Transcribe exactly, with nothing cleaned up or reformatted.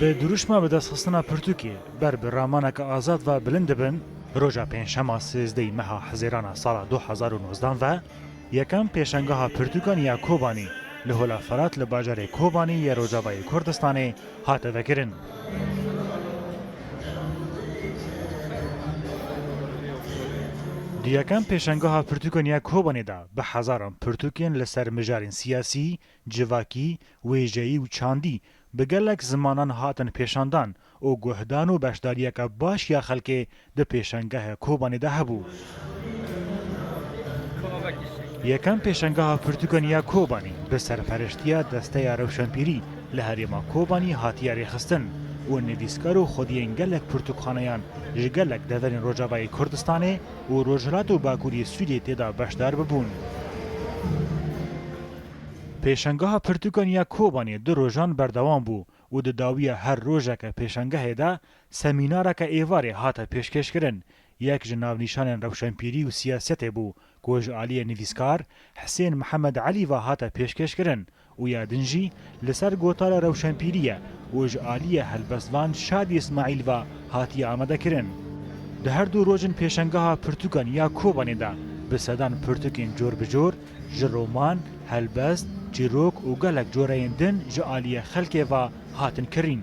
Bi dirûşma bi destxistina pirtûkê ber bi ramaneke azad ve bilind dibin, roja pêncşema sêzdehî meha Hizêrana sala du hezar û nozdan ve yekem pêşangeha pirtûkan ya Kobanî li Hola Ferat li bajarê Kobanî yê Rojavayê Kurdistanê hate vekirin. Di yekem pêşangeha pirtûkan ya Kobanê de bi hezaran pirtûkên li ser mijarên siyasî, civakî, wêjeyî û çandî bi gelek zimanan hatin pêşandan û guhdan û beşdariyeke baş ya xelkê di pêşangehê Kobanê de hebû. Yekem pêşangeha pirtûkan ya Kobanî bi serperiştiya Desteya Rewşenpîrî li herêma Kobanî hatiye rêxistin û nivîskar û xwediyên gelek pirtûkxaneyan ji gelek deverên Rojavayê Kurdistanê û Rojhilat û Bakurê Sûriyê tê de beşdar bibûn. Pêşangeha pirtûkan ya Kobanê du rojan berdewam bû û di dawiya her rojeke pêşangehê de semînareke êvarê hate pêşkêşkirin. Yek ji navnîşanên rewşenpîrî û siyasetê bû ku ji aliyê nivîskar Hisên Mihemed Elî ve hate pêşkêşkirin û ya din jî li ser gotara rewşenpîrî ye û ji aliyê helbestvan Şadî Îsmaîl ve hatiye amadekirin. Di her du rojên pêşangeha pirtûkan ya Kobanê de bi sedan pirtûkên cor bi cor ji roman, helbest, çîrok û gelek coreyên din ji aliyê xelkê ve hatin kirîn.